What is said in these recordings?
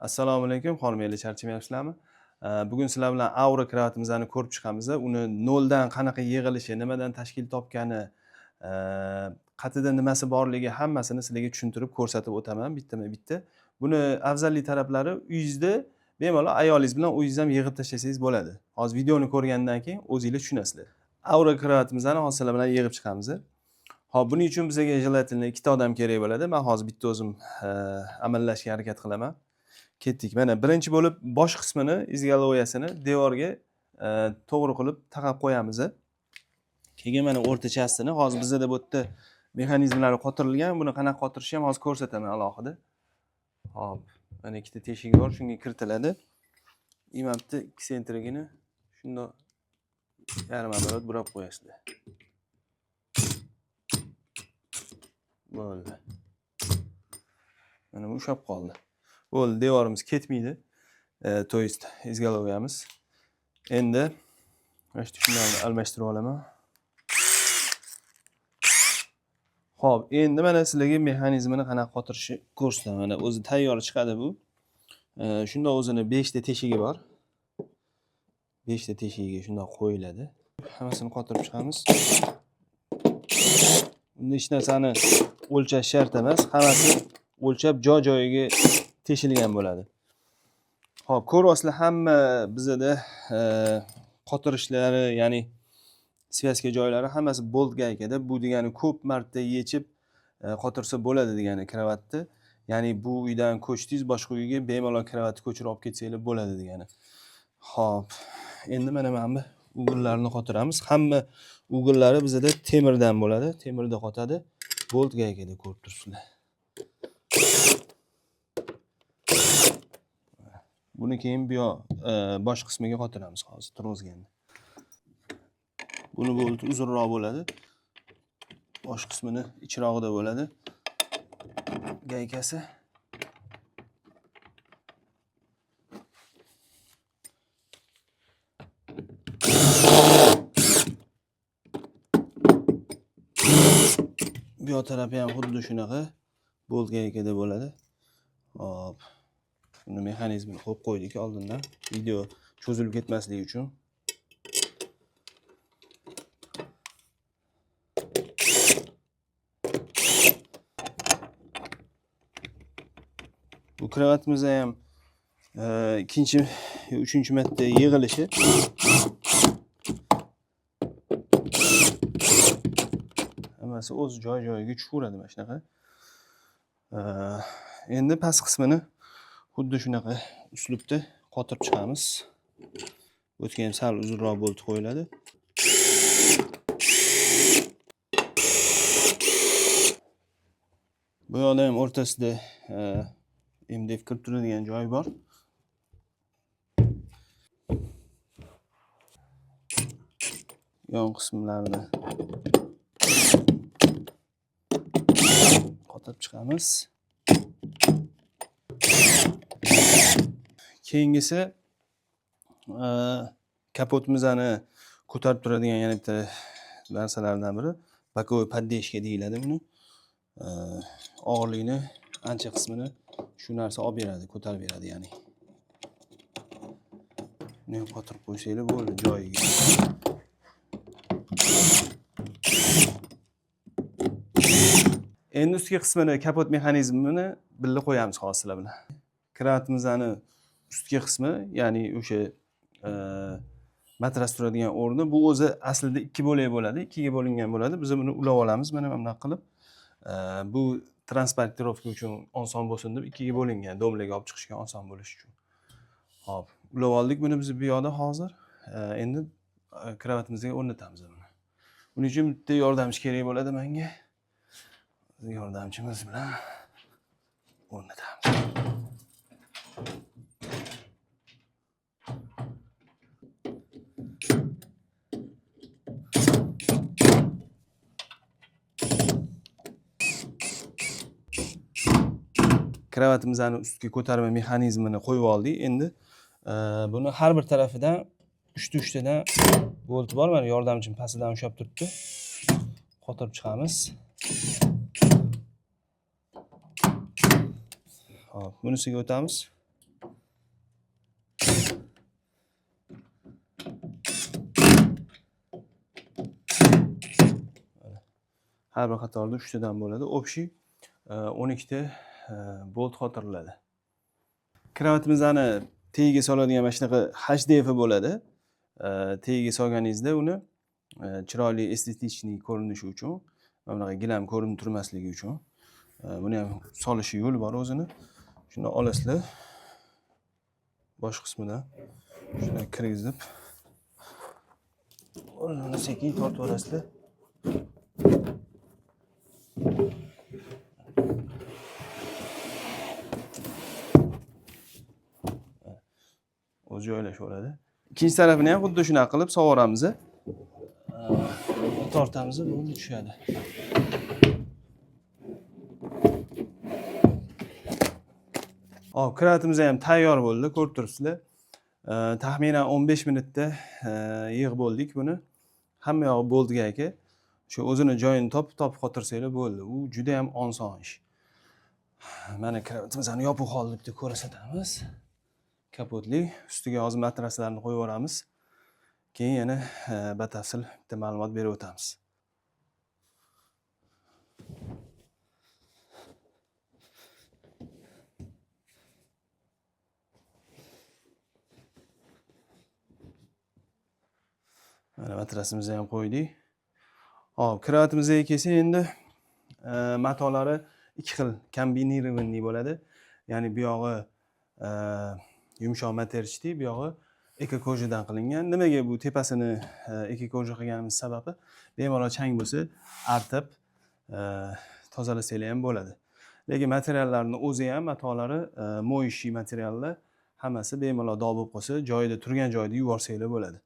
Assalomu alaykum, hormanglar, charchamayapsizlarmi? Bugun sizlar bilan Aura kravatimizni ko'rib chiqamiz. Uni noldan qanaqa yig'ilishi, nimadan tashkil topgani, qatida nimasi borligi hammasini sizlarga tushuntirib ko'rsatib o'taman bittama-bitta. Buni afzalli taraflari uyingizda bemalol ayolingiz bilan o'zingiz ham yig'ib tashlasangiz bo'ladi. Hozir videoni ko'rgandan keyin o'zingizlar tushunasizlar. Aura kravatimizni hozir sizlar bilan yig'ib chiqamiz. Xo'p, buning uchun bizga желательно ikkita odam kerak bo'ladi. Men hozir bitta o'zim amallashga harakat qilaman. Ketdik. Mana birinchi bo'lib bosh qismini, изголовьяsini devorga to'g'ri qilib taqab qo'yamiz. Keyin mana o'rtachasini hozir bizada bu yerda mexanizmlari qotirilgan. Buni qanaqa qotirishni ham hozir ko'rsataman alohida. Xo'p, mana ikkita teshigi bor, shunga kiritiladi. И mana bitta eksentrigini shundoq yarim оборот burab qo'yasizlar. Bo'ldi. Mana bu ushlab qoldi. Bo'ldi, devorimiz ketmaydi. То есть изголовьяmiz. Endi mana shu shundan almashtirib olaman. Xo'p, endi mana sizlarga mexanizmini qanaqa qotirishni ko'rsataman. Mana o'zi tayyor chiqadi bu. Shundoq o'zini 5 ta teshigi bor. 5 ta teshigiga shundoq qo'yiladi. Hammasini qotirib chiqamiz. Bunda hech narsani o'lchash shart emas, hammasi o'lchab joy-joyiga teshilgan bo'ladi. Xo'p, ko'ryapsizlar, hamma bizada qotirishlari, ya'ni svязка joylari hammasi bolt gaykada. Bu degani ko'p marta yechib qotirsa bo'ladi degani kravatni. Ya'ni bu uydan ko'chdingiz, boshqa uyga bemalol kravatni ko'chirib olib ketsanglar bo'ladi degani. Xo'p, endi mana bu ugollarni qotiramiz. Hamma ugollari bizada temirdan bo'ladi. Temirda qotadi. Bolt gaykada ko'rib turibsizlar. Buni keyin bu yoq bosh qismiga qotiramiz hozir trozgani. Buni bolti uzunroq bo'ladi. Bosh qismini ichrog'ida bo'ladi. Gaykasi. Bu yoq tarafi ham xuddi shunaqa bolt gaykada bo'ladi. Hop. Buni mexanizmini qo'yib qo'ydik oldindan, video cho'zilib ketmasligi uchun. Bu kravatimiz ham ikkinchi, uchinchi marta yig'ilishi. Hammasi o'z joy-joyiga tushaveradi mana shunaqa. Endi past qismini xuddi shunaqa uslubda qotirib chiqamiz. O'tgan ham sal uzunroq bolt qo'yiladi. Bu yoqda ham o'rtasida MDF kirib turadigan joyi bor. Yon qismlarini qotirib chiqamiz. Keyingisi kapotimizni ko'tarib turadigan yana bitta narsalardan biri боковой поддержка deyiladi buni. Og'irlikni ancha qismini shu narsa olib beradi, ko'tarib beradi ya'ni. Buni ham qotirib qo'ysanglar bo'ldi joyiga. Endi ustki qismini, kapot mexanizmini birga qo'yamiz hozir sizlar bilan. Kravatimizni ustki qismi, ya'ni o'sha matras turadigan o'rni, bu o'zi aslida ikki bo'lak bo'ladi, ikkiga bo'lingan bo'ladi. Biz buni ulab olamiz mana bunaqa qilib. Bu transportirovka uchun oson bo'lsin deb ikkiga bo'lingan, domlaga olib chiqishga oson bo'lishi uchun. Xo'p, ulab oldik buni biz bu yoqda hozir. Endi kravatimizga o'rnatamiz buni. Buning uchun bitta yordamchi kerak bo'ladi menga. Yordamchimiz bilan o'rnatamiz. Kravatimizni ustki ko'tarma mexanizmini qo'yib oldik. Endi buni har bir tarafidan uchta uchtadan bolti bor. Mana yordamchim pastidan ushlab turibdi. Qotirib chiqamiz. Hop, bunisiga o'tamiz. Har bir qatorda 3 tadan bo'ladi. Общий 12 ta bolt qotiriladi. Kravatimizni tagiga soladigan mana shunaqa HDF bo'ladi. Tagiga solganingizda uni chiroyli estetik ko'rinishi uchun, mana bunaqa gilam ko'rinib turmasligi uchun buni ham solishi yo'li bor o'zini. Shuni olasizlar. Bosh qismidan shuni kirgizib, uni sekin tortib olasizlar. O'zi joylashaveradi. Ikkinchi tarafini ham xuddi shunaqa qilib sovoramiz. Tortamiz, bo'ldi, tushadi. Hop, kravatimiz ham tayyor bo'ldi, ko'rib turibsizlar. Taxminan 15 minutda yig'ib bo'ldik buni. Hamma yog'i bo'ldi aka. Shu o'zini joyini topib qotirsanglar bo'ldi. U juda ham oson ish. Mana kravatimizni yopiq holda bitta ko'rsatamiz. Kapotli, ustiga hozir matraslarni qo'yib yuboramiz. Keyin yana batafsil bitta ma'lumot berib o'tamiz. Mana matrasimizni ham qo'ydik. Hop, kravatimizga kelsak endi matolari ikki xil kombinirованный bo'ladi. Ya'ni bu yog'i yumshoq матерчатый, bu yog'i эко-кожа dan qilingan. Nimaga bu tepasini эко-кожа qilganimiz sababi, bemalol chang bo'lsa artib tozalasanglar ham bo'ladi. Lekin materiallarning o'zi ham matolari моющий materiallar, hammasi bemalol dog' bo'lib qolsa, joyida turgan joyida yuvorsanglar bo'ladi.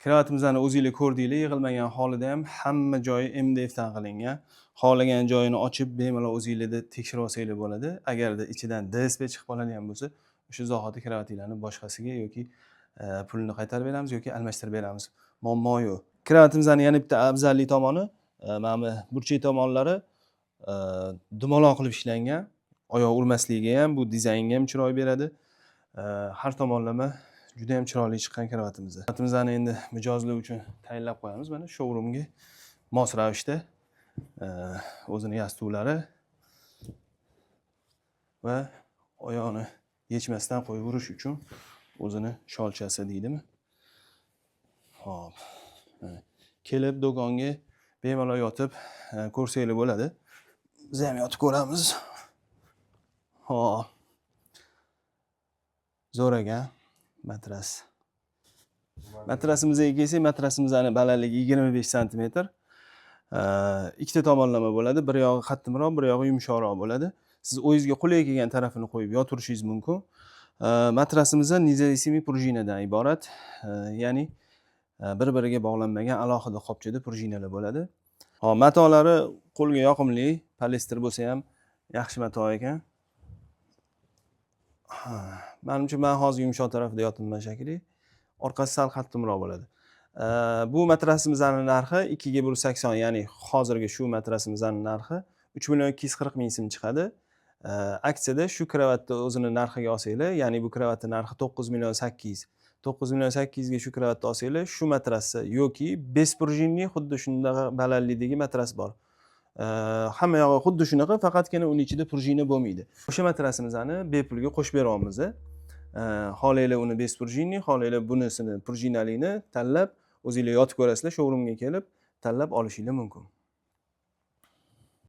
Kravatimizni o'zinglar ko'rdinglar, yig'ilmagan holida ham hamma joyi MDF dan qilingan. Xohlagan joyini ochib bemalol o'zinglarda tekshirib olsanglar bo'ladi. Agarda ichidan DSP chiqib qoladigan bo'lsa, o'sha zahoti kravatinglarni boshqasiga yoki pulini qaytarib beramiz yoki almashtirib beramiz. Muammo yo'q. Kravatimizni yana bitta afzallik tomoni, mana bu burchak tomonlari dumaloq qilib ishlangan. Oyoq urmasligiga ham, bu dizaynga ham chiroy beradi. Har tomonlama juda ham chiroyli chiqqan kravatimiz. Kravatimizni endi mijozlar uchun tayinlab qo'yamiz. Mana showroomga mos ravishda o'zini yostiqlari va oyoqni yechmasdan qo'yib yurish uchun o'zini sholchasi deydimi? Xo'p. Kelib do'konga bemalol yotib ko'rsanglar bo'ladi. Biz ham yotib ko'ramiz. Xo'p. Zo'r ekan matras. Matrasimizga kelsak, matrasimizning balandligi 25 santimetr. Ikkita tomonlama bo'ladi. Bir yog'i qattiqroq, bir yog'i yumshoqroq bo'ladi. Siz o'zingizga qulay kelgan tarafini qo'yib yotirishingiz mumkin. Matrasimiz независимый prujinadan iborat. Ya'ni bir-biriga bog'lanmagan alohida qopchada prujinalar bo'ladi. Hop, matolari qo'lga yoqimli, poliester bo'lsa ham yaxshi mato ekan. Menimcha men hozir yumshoq tarafida yotibman shekilli. Orqasi sal qattiqroq bo'ladi. Bu matrasimizning narxi ikkiga bir sakson, ya'ni hozirgi shu matrasimizning narxi uch million ikki yuz qirq ming so'm chiqadi. Aksiyada shu kravatni o'zini narxiga olsanglar, ya'ni bu kravatning narxi to'qqiz million sakkiz yuz. To'qqiz million sakkiz yuzga shu kravatni olsanglar, shu matrasni yoki беспружинный xuddi shunaqa balandlikdagi matras bor. Hamma yog'i xuddi shunaqa, faqatgina uni ichida prujina bo'lmaydi. O'sha matrasimizni bepulga qo'shib beryapmiz. Xohlanglar uni беспружинный, xohlanglar bunisini prujinalini tanlab o'zinglar yotib ko'rasizlar, showroomga kelib tanlab olishinglar mumkin.